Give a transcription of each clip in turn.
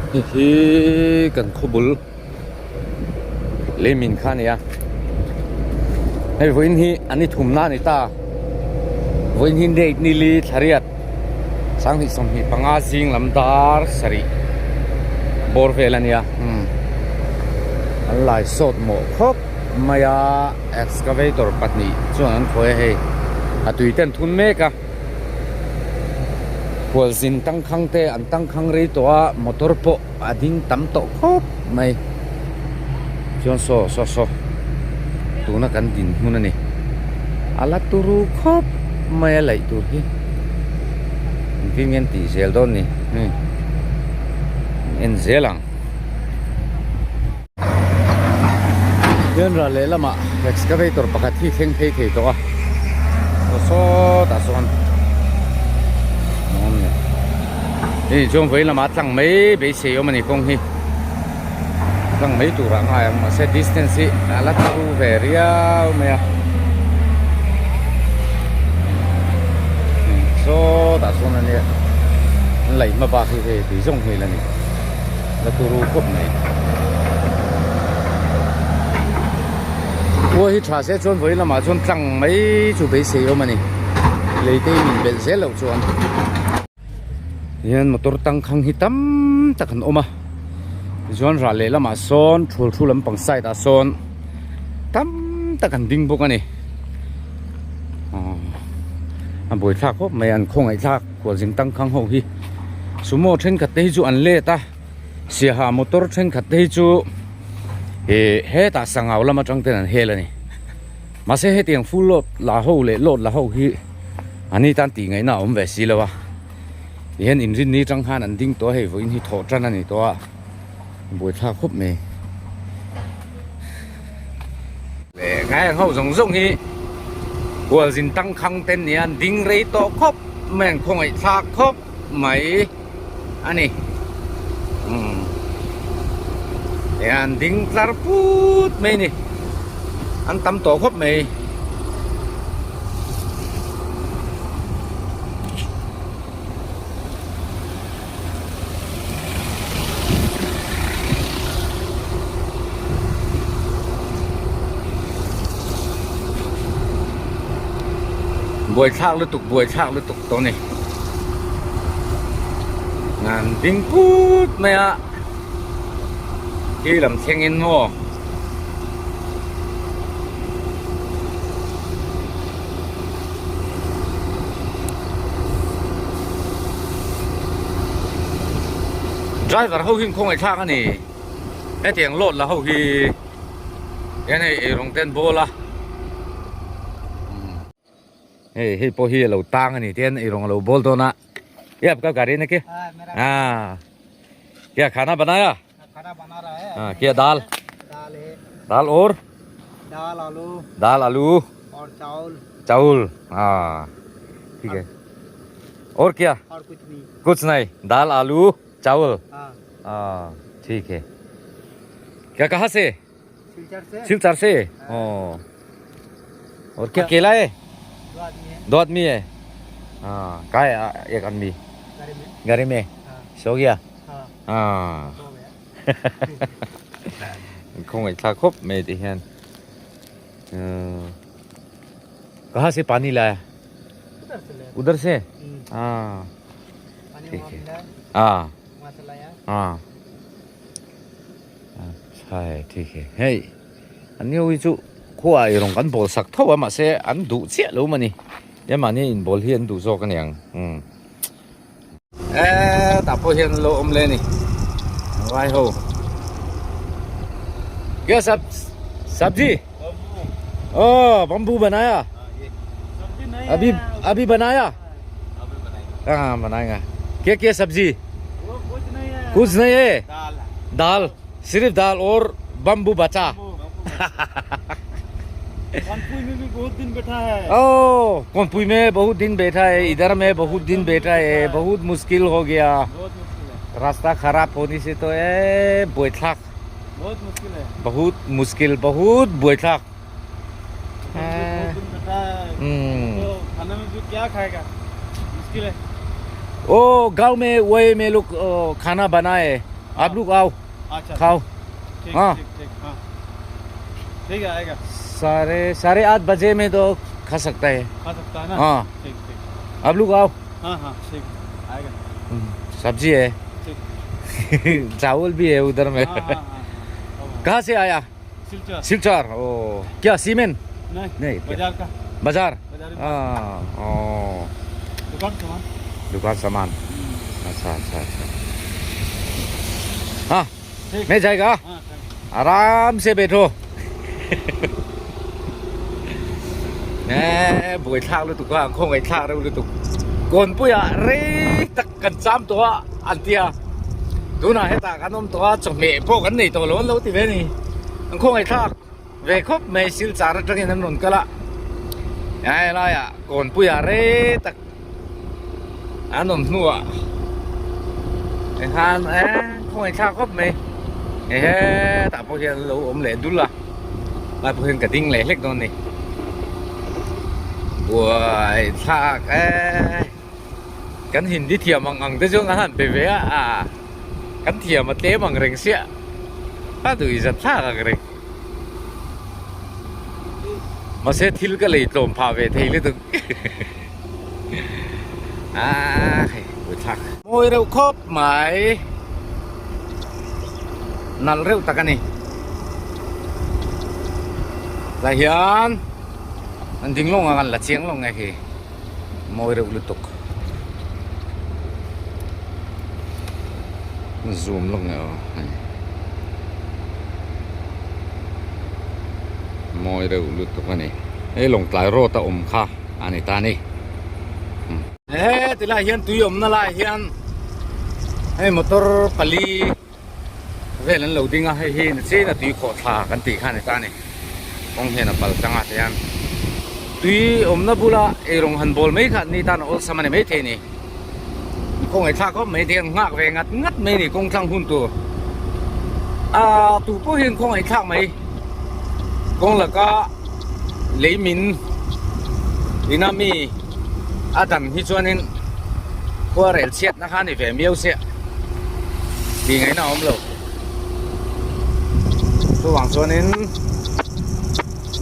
Hei hi kan khawbul leimin kha a ni a hei vawiin hi an i thumna a ni ta vawiin hi date ni li thla riat sanghnih 25 zing lam dar sarih bawr vel a nia umm an lai sawt mawh khawp mai a excavator pahnih chuan an khawi a hei a tui ten thun mek a. Khualzin tangkhang te an tangkhang rei tawh a motor pawh a ding tam tawh khawp mai chuan saw saw saw tuna kan din hmun a ni a la turu khawp mai a laih tur hi engtin nge an tih zel dawn ni hei en zel ang. Hian ral lehlamah excavator pakhat hi thleng phei thei tawh a aw sawtah sawn awm ni hei chuan vawi lamah tlang mai beisei awm a ni kawng hi tlang mai turah a ngai ang mahse distance hi a la turu ve riau mai a sawtah sawn a nia an laih hma bak hi hei tui zawng hmel a ni. La turu khawp mai. Khua hi tha se chuan vawi lamah chuan tlang mai chu beisei awm a ni. Lei te in belh zel loh chuan. Hian motor tangkhang hi tam tak an awm a. Tichuan ral leh lamah sawn thul thu lampang side ah sawn tam tak an ding bawk a ni. A buaithlak khawp mai an khawngaihthlak. Khualzin tangkhang ho hi sumo thenkhat te hi chu an let a siaha motor thenkhat te hi chu ih hetah sangau lam atang ten an hel a ni mahse hetiang full load la ho leh load la ho hi an ni tan tih ngaihna a awm ve si lo a tihian inrinni atang khan an ding tawh a hei vawiin hi thawh tan a ni tawh a buaithlak khawp mai leh ngai ang ho zawng zawng hi khualzin tangkhang te nia an ding rei tawh khawp mai an khawngaih thlak khawp mai a ni umm an ding tlar put mai a ni an tam tawh khawp mai. Buaithlak lutuk buaithlak lutuk tawh a ni an ding put mai a khi lam thlengin maw. Driver ho hi an khawngaih thlak a ni hetiang load la ho hi hian hei eirawng te an bawl a hei hei pawh hi a lo tang a ni tihian eirawng a lo bawl dawn a ye aapka gari na ki aa kya khana banaya kya dal dal aur दाल आलू दाल आलू और चावल चावल हाँ ठीक है और क्या और कुछ नहीं कुछ नहीं दाल आलू चावल हाँ हाँ ठीक है क्या कहाँ से सिलचर से सिलचर से ओ और क्या अकेला है दो आदमी है दो आदमी है हाँ कहाँ है एक आदमी गाड़ी में गाड़ी में हाँ सो गया हाँ हाँ सो गया không phải thà khốp mày thì hiền कहाँ से पानी लाया उधर से ले उधर से हाँ पानी ठीक वहाँ है। मिला हाँ वहाँ से लाया हाँ अच्छा है ठीक है hei an ni chu khua ei rawng kan bawl sak tho a mahse an duh chiah lo mani tia mahni in bawl hi an duh zawk aniang umm e tah pawh hian lo awm leh a ni vai ho kya sab sabji oh bamboo banaya अभी अभी बनाया हाँ बनाएगा क्या क्या सब्जी कुछ नहीं है दाल सिर्फ दाल और बम्बू बचा कानपुर में भी बहुत दिन बैठा है ओ कोनपुई में बहुत दिन बैठा है इधर में बहुत दिन बैठा है बहुत मुश्किल हो गया बहुत मुश्किल है रास्ता खराब होने से तो ए बैठक बहुत मुश्किल है बहुत मुश्किल बहुत बैठक बहुत दिन बैठा है तो खाने में भी क्या खाएगा मुश्किल है ओ गांव में वही में लोग खाना बनाए आप लोग आओ अच्छा खाओ ठीक हाँ। ठीक ठीक हाँ ठीक है आएगा साढ़े साढ़े आठ बजे में तो खा सकता है खा सकता है ना हाँ ठीक ठीक आप लोग आओ हाँ हाँ ठीक आएगा सब्जी है ठीक चावल भी है उधर में हाँ हाँ हाँ हाँ कहाँ से आया सिलचर सिलचर ओ क्या सीमेंट नहीं नहीं, क्या? बाजार का बाजार बाजार में हाँ ओ दुकान सामान दुकान सामान अच्छा अच्छा अच्छा हाँ ठीक मैं जाएगा हाँ thank आराम से बैठो nè buổi thang lu tuk a không ngày thang đâu lu tuk kon puya rei tak kan cham to a an tia tuna heta kan awm tawh a chawhmeh pawh kan nei tawh lo an lo ti ve a ni an khawngaih thlak ve khawp mai silchar atangin an rawn kal a helaiah kawnpuiah rei tak an awm hnuah tikhan eh khawngaih thlak khawp mai ehe tah pawh hian an lo awm leh dul a lai pawh hian ka ding leh hlek dawn a ni buai thlak eh. Kan Hindi thiam ang ang te chuan kan han pe ve a, ah kan thiam a tlem ang reng siah a duh i zat thlak ang reng. Mahse thil ka lei tlawm phah ve thei lutuk ah hei buai thlak. Mawi reuh khawp mai nalh reuh tak a ni. Tah hian an ding lawng a kan la chiang lawng nge khi. Mawi reuh lutuk. Zoom lawk nge aw hei. Mawi reuh lutuk a ni. Hei Lawngtlai road a awm kha a ni ta ni. He tilai hian tui awmna lai hian hei motor pali vel an lo ding a hei hi nachin a tui khawh thla kan tih kha a ni ta a ni kawng hian a pal tlang a tihian tui awmna bula eirawng han bawl mai kha an ni tan a awlsam a ni maithei a ni kawng thlak khawp mai te hian nghak ve ngat ngat mai a ni kawng tlang hun tur ah tu pawh hian khawngaih thlak mai kawng laka lei min ina mi a dan hi chuanin khuarel chhiatna kha a ni ve miau sia tih ngaihna a awm lo chuvang chuanin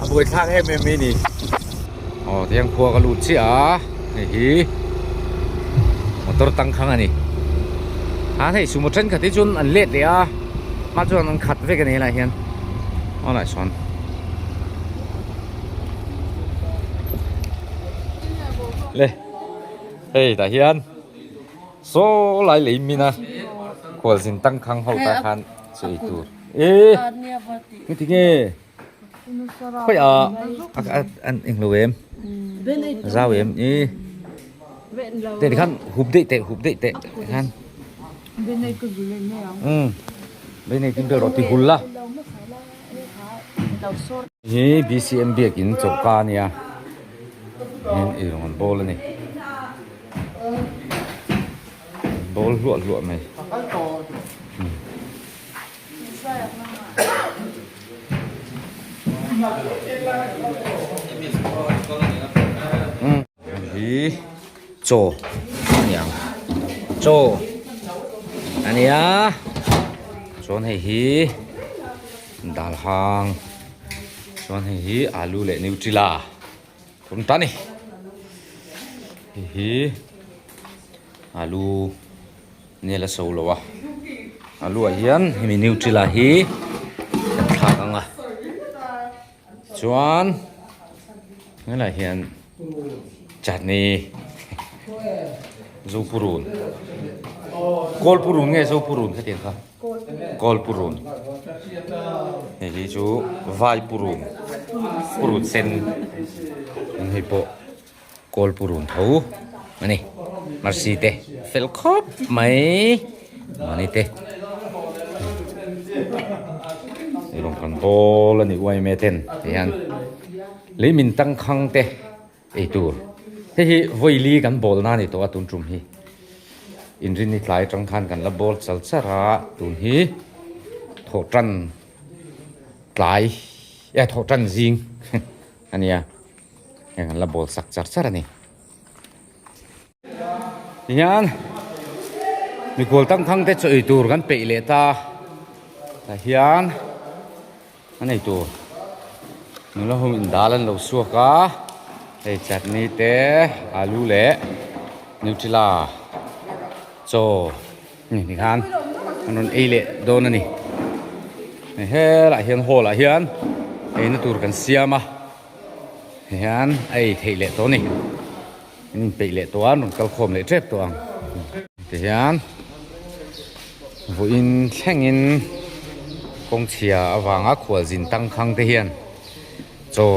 a buaithlak em em mai a ni aw tiang khua ka lut chiah a hei hi motor tangkhang a ni a hei sumo thenkhat hi chuan an let leh a hma chuan an khat vek a ni helaiah hian aw lai sawn. Le hei tah hian saw lai lei min a khualzin tangkhang ho tah khan chei tur e heti nge khawi a an englo em zau em e teh tikhan hup daih teh hup daih teh tikhan umm benei tin vel rawh ti hul la. Hi BCM biakin choka a nia hian ei rawn bawl a ni bawl hluah hluah mai hi chaw a ni ang chaw a nia chuan hei hi Dal hang chuan hei hi alu leh nutella thum ta ni hei hi alu nel a so lo a alu ah hian hemi nutella hi kan thlak ang a chuan helaiah hian chutney zopurun kawlpurun nge zopurun khatiang kha. Kawl purun hei hi chu vai purun purun sen an hei pawh kawl purun tho a ni mercy te fel khawp mai mahni te hei rawng kan bawl a ni uaime ten ti hian lei min tangkhang te ei tur hei hi vawi li kan bawl na a ni tawh a tun tum hi inrinni tlai atang khan kan la bawl chal char a tun hi thawh tan tlai eh thawh tan zing a nia heng an la bawl sak char char a ni. Tihian. Mikhual tangkhang te chaw ei tur kan peih leh ta tah hian an ei tur nula ho in dal an lo suak a hei chutney te alu leh nutella chaw ni tikhan an rawn ei leh dawn a ni hei helaiah hian hall ah hian eina tur kan siam a hian a ei theih leh tawh a ni. An inpeih leh tawh a, an rawn kal khawm leh tep tawh ang. Tihian vawiin thlengin kawngchhia avanga khualzin tangkhang te hian chaw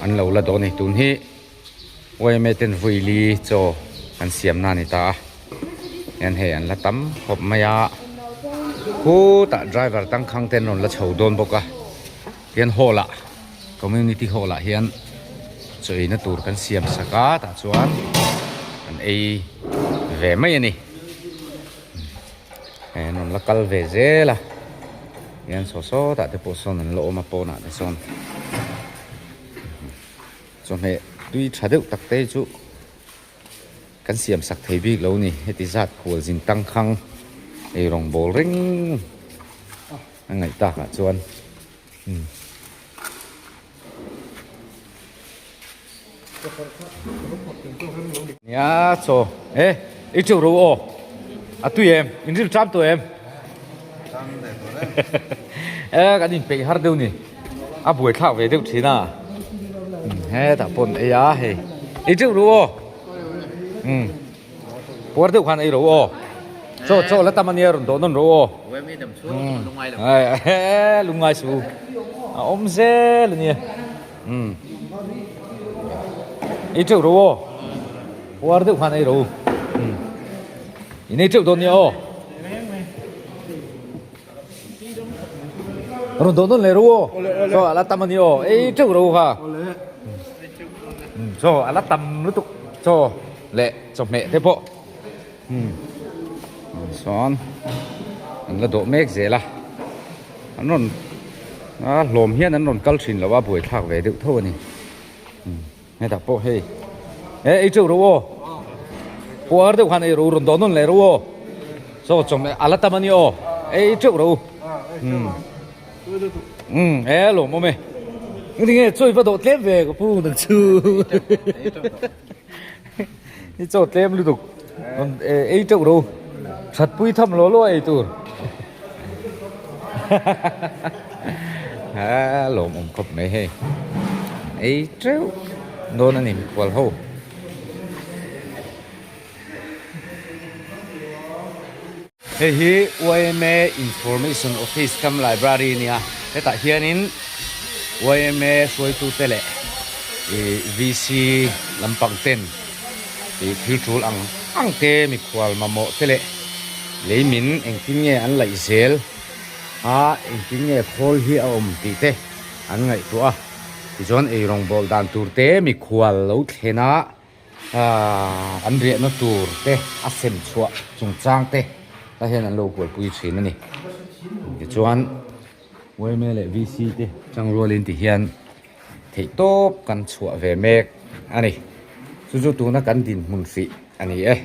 an lo la dawn a ni. Tun hi yma ten vawi chaw an siam na a ni ta a, hian hei an la tam khawp mai a, khutah driver tangkhang te an rawn la chho dawn bawk a. Hian hall ah community hall ah hian chaw eina tur kan siam sak a tah chuan an ei ve mai a ni hei an rawn la kal ve zel a hian saw saw tah te pawh sawn an la awm a pawnah te sawn chawhmeh tui tha deuh tak te chu kan siam sak thei bik lo ni heti zat khual zin tangkhang ei rawng bawl reng. A ngaih takah chuan umm. Nia chaw e i teuh ro aw a tui em in ril ṭam tawh em e kan inpeih har deuh ni a buai thlak ve deuh thin a hetah pawh an ei a hei i teuh ro aw umm. Puar deuh khan ei ro aw. Chaw chaw la tam ania rawn dawh nawn ro aw. Lungngai su. A awm zel ania. Um. Ei teuh ro aw. Puar deuh khan ei ro. Um. In ei teuh dawn nia aw. Rawn dawh nawn leh ro aw. Chaw a la tam ania aw. Ei teuh ro kha. Chaw a la tam lutuk. Chaw. Leh chawhmeh te pawh umm sawn an la dawh mek zel a an rawn a hlawm hian an rawn kal thin lo a buaithlak ve deuh tho a ni umm hetah pawh hei e ei teuh ro aw puar deuh khan ei ro rawn dawh nawn leh ro aw chaw chawhmeh a la tam a ni aw ei teuh ro umm umm e lawmawm e engtinge chaw i va dawh tlem ve ka pu nang chu. Ni chaw tlem lutuk rawn ei teuh ro that pui tham law law ei tur a lawmawm khawp mai hei ei teuh dawn a ni mikhual ho. Hei hi yma Information Office kam Library a nia, hetah hianin yma hruaitute leh ih VC lampang ten ih thil tul ang ang te mikhual mamawh te leh lei min engtin nge an laih zel a engtin nge khawl hi a awm tih te an ngaihtuah a, tichuan eirawngbawl dan tur te mikhual lo thlen a. An riahna tur te a sem chhuah chungchang te ah hian an lo buaipui thin a ni. Tichuan yma leh VC te changrualin ti hian theihtawp kan chhuah ve mek a ni. Chu chu tuna kan dinhmun hrih a ni e.